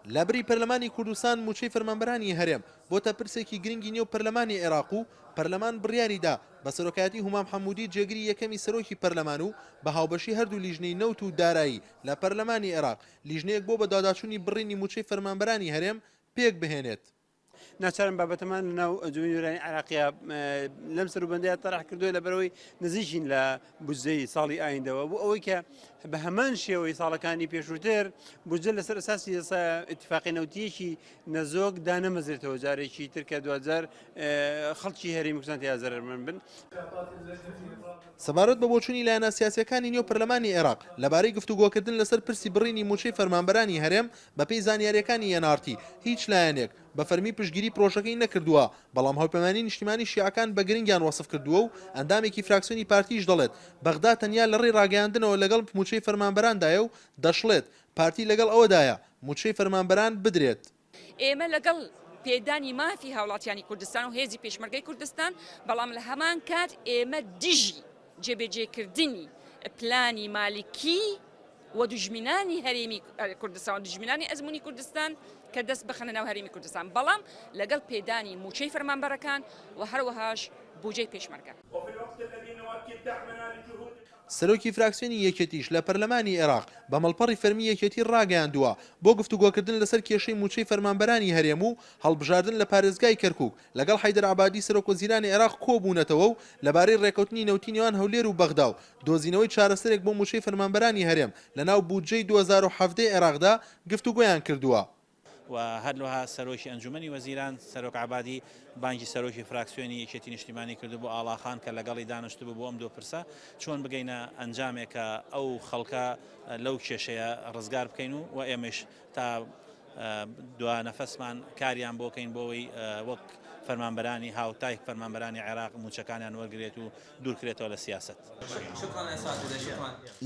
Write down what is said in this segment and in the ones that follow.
لابری پەرلەمانی کوردستان مووچەی فەرمانبەرانی هەرێم بۆتە پرسێکی گرنگی نێو پەرلەمانی عێراق و پەرلەمان بڕیاریدا بە سەرۆکایەتی هومام حەمودی جێگری یەکەمی سەرۆکی پەرلەمان و بە هاوبەشی هەردوو لیژنەی نەوت و دارایی لە پەرلەمانی عێراق لیژنەیەک بۆ بەدواداچوونی بڕینی مووچەی فەرمانبەرانی هەرێم پێکبهێنێت. ناچارم بابەتەمان لەناو ئەنجومەنی نوێنەرانی عێراقیا لەم سەروبەندەیە تەرح کردووە لەبەرەوەی نزیکین لە بودجەی ساڵی ئایندەوە بۆ ئەوەی کە بە هەمان شێوەی ساڵەکانی پێشووتر بودجە لەسەر ئەساسی ئیتفاقی نەوتیەکی نەزۆک دانەمەزرێتەوە جارێکی تر کە دواجار خەڵکی هەرێمی کوردستان تیا زەرەرمەند بن. سەبارەت بە بۆچوونی لایەنە سیاسییەکانی نێو پەرلەمانی عێراق لەبارەی گفتوگۆکردن لەسەر پرسی بڕینی مووچەی فەرمانبەرانی هەرێم، بەپێی زانیارییەکانی ئێن ئاڕ تی، هیچ لایەنێک بە فەرمی پشتگیری پرۆژەکەی نەکردووە، بەڵام هاوپەیمانیی نیشتیمانی شیعەکان بە گرنگیان وەسف کردووە و ئەندامێکی فراکسیۆنی پارتیش دەڵێت، بەغدا تەنیا لەڕێی ڕاگەیاندنەوە لەگەڵ مووچەی فەرمانبەراندایە و دەشڵێت، پارتی لەگەڵ ئەوەدایە مووچەی فەرمانبەران بدرێت. ئێمە لەگەڵ پێدانی مافی هاوڵاتیانی کوردستان و هێزی پێشمەرگەی کوردستان، بەڵام لە هەمان کات ئێمە دژی جێبەجێکردنی پلانی مالکی و دوژمنانی هەرێمی کوردستان و دوژمنانی ئەزموونی کوردستان کە دەست بخەنە ناو هەرێمی کوردستان، بەڵام لەگەڵ پێدانی مووچەی فەرمانبەرەکان و هەروەهاش بوجەی پێشمەرگە. سەرۆکی فراکسیۆنی یەکێتیش لە پەرلەمانی عێراق بە مەڵپەڕی فەرمی یەکێتی ڕاگەیاندووە، بۆ گفتوگۆکردن لەسەر کێشەی مووچەی فەرمانبەرانی هەرێم و هەڵبژاردن لە پارێزگای کەرکوک لەگەڵ حەیدەر عەبادی سەرۆکوەزیرانی عێراق کۆبوونەتەوە و لەبارەی ڕێککەوتنی نەوتی نێوان هەولێر و بەغدا و دۆزینەوەی چارەسەرێک بۆ مووچەی فەرمانبەرانی هەرێم لەناو بودجەی 2017 عێراقدا گفتوگۆیان کردووە. و هەروەها سەرۆکی ئەنجومەنی وەزیران سەرۆک عەبادی بانگی سەرۆکی فراکسیۆنی یەکێتی نیشتیمانی کردبوو بۆ ئاڵاخان کە لەگەڵی دانشتبوو بۆ ئەم دوو پرسە چۆن بگەینە ئەنجامێک کە ئەو خەڵکە لەو کێشەیە ڕزگار بکەین و و ئێمەش تا دوا نەفەسمان کاریان بۆ کەین بۆ ئەوەی وەک فەرمانبەرانی هاوتای فەرمانبەرانی عێراق مووچەکانیان وەرگرێت و دوورکرێتەوە لە سیاسەت.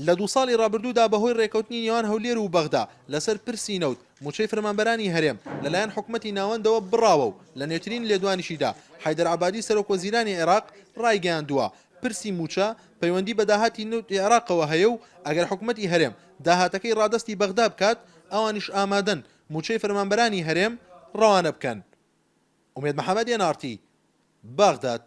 لە دوو ساڵی رابردوودا بەهۆی رێککەوتنی نێوان هەولێر و بەغدا لەسەر پرسی نەوت، مووچەی فەرمانبەرانی هەرێم لەلایەن حکومەتی ناوەندەوە بڕاوە و لە نوێترین لێدوانیشیدا حەیدەر عەبادی سەرۆکوەزیرانی عێراق رایگەیاندووە، پرسی مووچە پەیوەندی بە داهاتی نەوتی عێراقەوە هەیە و ئەگەر حکومەتی هەرێم داهاتەکەی رادەستی بەغدا بکات، ئەوانیش ئامادەن مووچەی فەرمانبەرانی هەرێم رەوانە بکەن. ئومێد محەمەد، ئێن ئاڕ تی، بەغداد.